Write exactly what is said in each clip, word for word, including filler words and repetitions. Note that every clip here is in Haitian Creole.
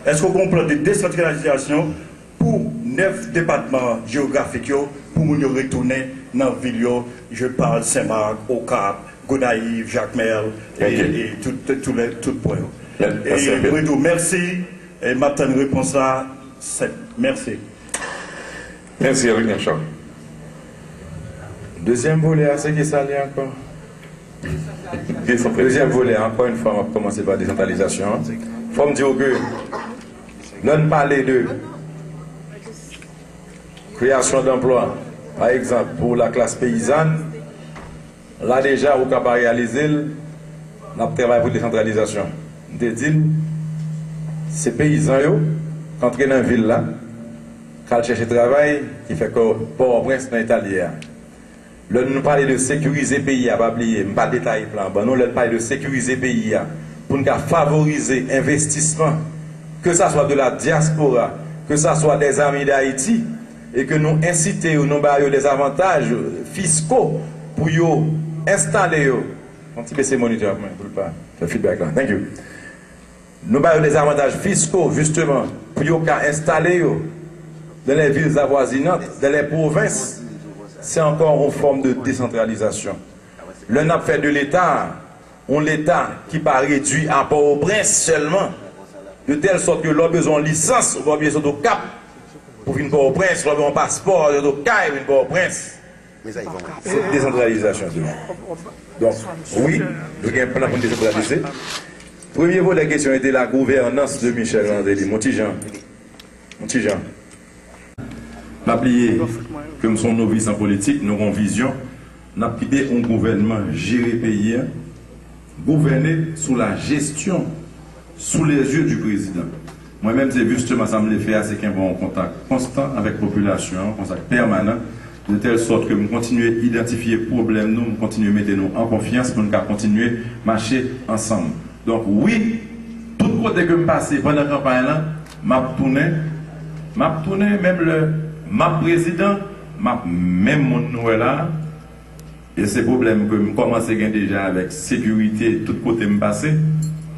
Èske w gen yon plan de desantralizasyon pou nèf depatman jewografik yo, pou moun yo retounen nan vil yo? Je parle Saint-Marc, Okap, Gonayiv, Jakmèl, e, e tout, tout, tout lè, tout pwen yo. E mwen di w mèsi, e m ap tann repons la. Mèsi. Mèsi, William Charles. Dezyèm volè a, se ki sa li ankò? Desantralizasyon. Dezyèm volè a, ankò yon fwa, m ap kòmanse pa desantralizasyon an. Fò m di w ke lè n pale de kreyasyon danplwa, pa egzanp, pou laklas peyizàn, la deja, ou ka pa reyalize l, n ap travay pou desantralizasyon. M te di l, se peyizan yo k antre nan vil la, k al chèche travay, ki fè ke Pòtoprens nan eta l ye a. Lè nou pale de sekirize peyi a, pa bliye, m pa detaye plan an ban nou, lè n pale de sekirize peyi a, pou n ka favorize envestisman, ke sa swa de la diaspora, ke sa swa des amis d'Haïti, e ke nou ensite yo, nou ba yo des avantages fiscaux pou yo enstale yo. Yon ti bese moniteur mwen, pou l pa fè feedback la. Thank you. Nou ba yo des avantages fiscaux, justement, pou yo ka enstale yo dans les villes avoisinantes, dans les provinces. C'est encore une forme de décentralisation. Lè n ap fè de Leta, yon Leta ki pa redui a Pòtoprens sèlman, de telle sorte que lè w bezwen yon lisans, ou pa oblije sot Okap pou vin Pòtoprens, lè w bezwen yon paspò, ou sot Okay vin Pòtoprens. Se desantralizasyon tou. Donk, wi, nou gen plan pou n desantralize. Premye volè kesyon ete la gouvènans de Michel Martelly. Mon ti jan. Mon ti jan. Pa bliye ke m se yon novis an politik, nou gen yon vizyon. N ap kite yon gouvènman jere peyi a, gouvène sou la jesyon sous les yeux du président. Mwen menm, se jisteman sa m vle fè a, se kenbe yon kontak konstan avèk popilasyon an, kontak pèmanan, de tèl sòt ke m kontinye idantifye pwoblèm nou, m kontinye mete nou an konfyans pou n ka kontinye mache ansanm. Donk, wi, tout kote ke m pase pandan kanpay lan, m ap tounen, m ap tounen, menm lè m ap prezidan, m ap menm moun nou wè la a. E se pwoblèm ke m kòmanse gen deja avèk sekirite tout kote m pase.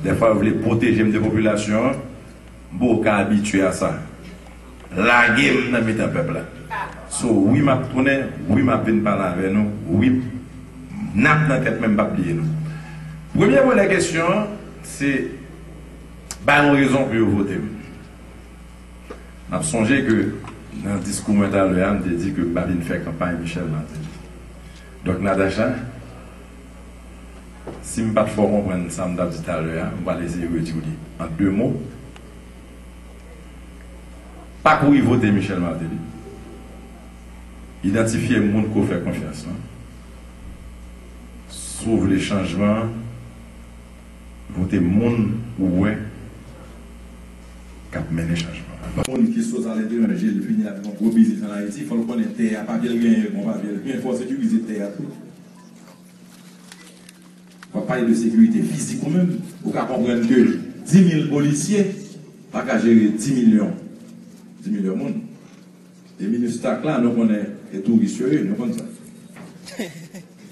Dèfwa yo vle pwoteje m de popilasyon an, m poko ka abitye a sa. Lage m nan mitan pèp la. So, wi, m ap tounen, wi, m ap vin pale avè nou, wi, n ap nan tèt mwen, m p ap bliye nou. Premye volè kesyon an, se ba nou rezon pou yo vote m. N ap sonje ke nan diskou mwen talè a, m te di ke m pa vin fè kanpay Michel Martelly. Donk, Natacha, si m pa t fè w konprann sa m t ap di talè a, m pral eseye redi w li an de mo. Pa kouri vote Michel Martelly. Idantifye moun ke w fè konfyans lan. Si w vle chanjman, vote moun ou wè k ap mennen chanjman. Moun ki sot aletranje, l vini avèk yon gwo biznis ann Ayiti, fò l konnen tè a, papye l genyen, bon papye l genyen, fò w sekirize tè a tou. W ap pale de sekirite fizik ou menm, ou ka konprann ke di mil polisye pa ka jere di milyon, di milyon moun. E MINUSTAH la, nou konnen e touris yo ye, nou konn sa.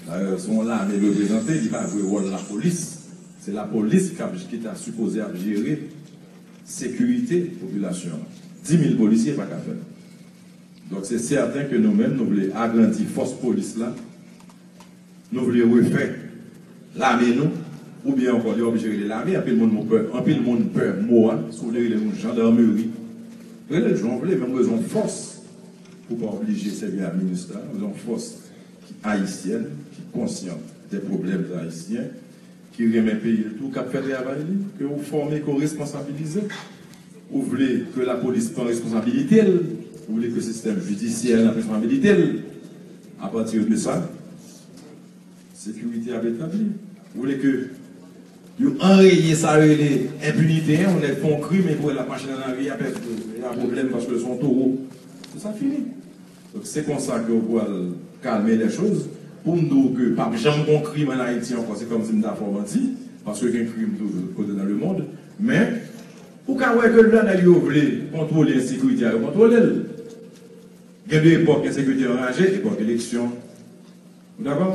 Dayè, se yon lame l reprezante, li pa jwe wòl lapolis. Se lapolis k ap, ki ta sipoze ap jere sekirite popilasyon an. Di mil polisye pa ka fè l. Donk, se sèten ke nou menm, nou vle agrandi fòs polis la. Nou vle refè lame nou, oubyen ankò, li oblije rele lame, anpil moun pè, anpil moun pè mo a, si w vle rele nou jandarmeri, rele l jan w vle, men nou bezwen fòs pou pa oblije sèvi ak MINUSTAH, nou bezwen fòs ki ayisyèn, ki konsyan de pwoblèm ayisyen, ki renmen peyi l tou, k ap fè travay li, ke w fòme, ke w responsabilize. Ou vle ke lapolis pran responsabilite l, ou vle ke sistèm jidisyè an pran responsabilite l. Apati de sa, sekirite ap etabli. Ou vle ke yo anraye sa yo rele enpinite a, yon nèg fè yon krim epi w wè l ap mache nan lari a, pèp, y a pwoblèm paske l se yon towo. Se sa fini. Donk, se konsa ke w pral kalme lè choz. Pou m di w ke p ap janm gon krim ann Ayiti ankò, se kòmsi m ta fè w manti, paske gen krim toujou tout kote nan lemonn. Men, ou ka wè ke lè nèg yo vle kontwole ensekirite a, yo kontwole l. Gen de epòk ensekirite anraje, epòk eleksyon. Ou dakò?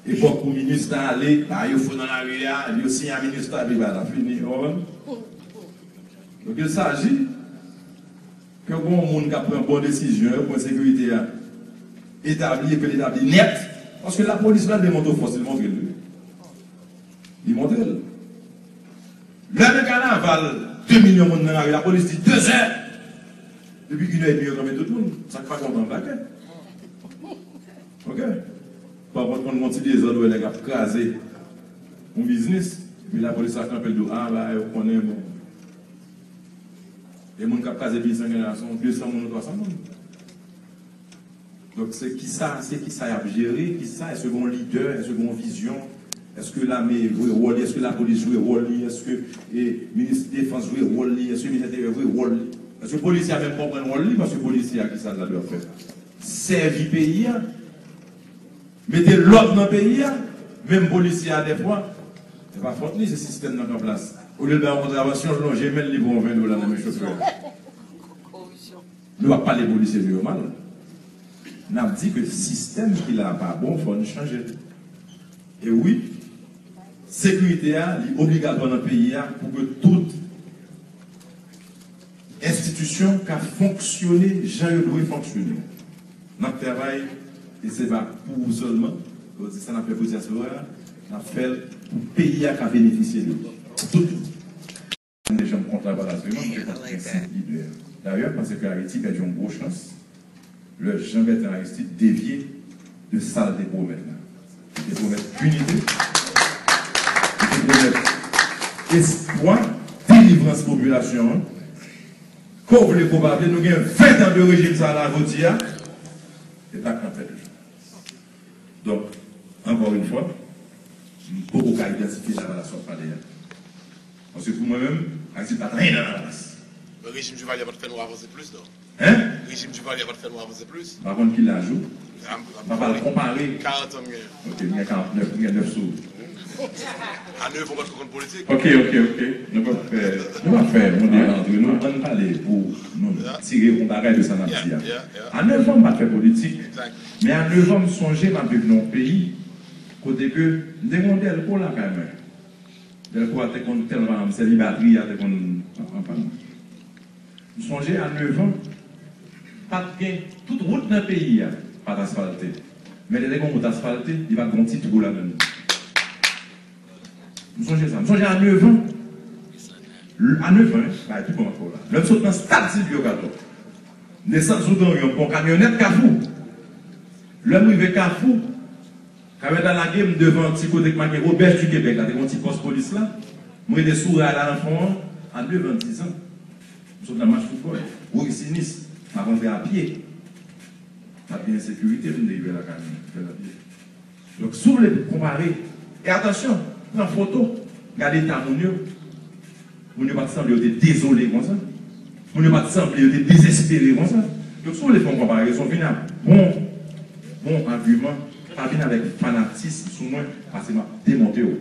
Epòk pou MINUSTAH ale, ba yo fou nan lari a, yo siyen a MINUSTAH, epi bagay la fini, ou konprann? Donk, il s'agit ke gen yon moun k ap pran bon desizyon yo pou ensekirite a etabli e ke l etabli nèt. Paske lapolis la, l demontre fòs, li montre l, wi. Li montre l. Lè nan kanaval, de milyon moun nan lari, lapolis di de zè. Depi inè edmi, yo kanpe tout moun. Sa k pa kontan, pa gen. Ok? Pa konn konn yon ti dezòd, wè nèg ap kraze yon biznis, epi lapolis la kanpe l di w, a, bagay, ou konnen, bon. E moun k ap kraze biznis lan gen la, se yon de san moun ou twa san moun. Donk, se kisa, se kisa y ap jere, kisa, èske gen yon lidè, èske gen yon vizyon, èske lame jwe wòl li, èske lapolis jwe wòl li, èske, e, minis defans jwe wòl li, èske minis enteryè jwe wòl li, èske polisye a menm konprann wòl li, paske polisye a kisa l ta dwe ap fè? Sèvi peyi a, mete lòd nan peyi a, menm polisye a dèfwa, se pa fòt li, se sistèm nan k an plas. Olye l bay yon kontravansyon, l lonje men l, li pran yon ven dola nan men chofè a. Nou p ap pale polisye nou yo mal. N ap di ke sistèm ki la a pa bon, fò n chanje l. E wi, sekirite a, li obligatwa nan peyi a pou ke tout enstitisyon ka fonksyone jan yo dwe fonksyone. N ap travay, e se pa pou ou sèlman, yo di sa n ap fè pou dyaspora a, n ap fè l pou peyi a ka benefisye de li. Tout moun. Deja m kont lavalaz vreman, m te kont prensip lidè. Dayè, m panse ke Ayiti pèdi yon gwo chans lè Jean Bertrand Aristide devye de sa l te pwomèt la. Li te pwomèt inite, li te pwomèt espwa, delivrans popilasyon an. Ke w vle, ke w pa vle, nou gen ven tan de rejim sa la jodi a, e pa k nan pèdi. Donk, ankò yon fwa, m poko ka idantifye lavalas w ap pale a. Paske pou mwen menm, Ayiti pa t anyen nan lavalas. Men rejim Duvalier pa t fè nou avanse plis, non? Hein? Rejim Duvalier pa t fè nou avanse plis. M pa konn ki laj ou. M pa pral konpare. Karant an m genyen. Ok, m gen karant nèf, m gen nèf sou. A nèf an, m pa t konn politik. Ok, ok, ok. Nou p ap fè, nou p ap fè yon deba antre nou. Ann pale pou nou tire yon bagay de sa n ap di a. A nèf an, m pa t fè politik. Men a nèf an, m sonje m ap viv nan yon peyi kote ke m te gen yon dèlko lakay mwen. Dèlko a te konn tèlman, m sèvi batri a te konn an, an pàn. M sonje a nèf an, pa t gen, tout wout nan peyi a pa t asfalte. Men lè te gen wout asfalte, li pa t gen yon ti twou ladan l. M sonje sa. M sonje a nèf an. A nèf an, wi, bagay pi bon ankò la. Lè m sot nan stad Silvio Cator, m desann sou Granyon, m pran yon kamyonèt Kafou. Lè m rive Kafou, kamyonèt la lage m devan ti kote k make Auberge du Québec la, te gen yon ti pòs polis la. M rete sou ray la nan fon an, a nèf an, diz an. M sot nan match foutbòl, Rue Sinis, m ap rantre a pye. Pa t gen ensekirite, m te rive lakay mwen, fè l a pye. Donk, si w vle konpare, e atansyon, pran foto, gade eta moun yo. Moun yo pa t sanble yo te dezole konsa. Moun yo pa t sanble yo te dezespere konsa. Donk, si w vle fè yon konparezon, vin ak bon, bon agiman. Pa vin avèk fanatism sou mwen, paske m ap demonte w.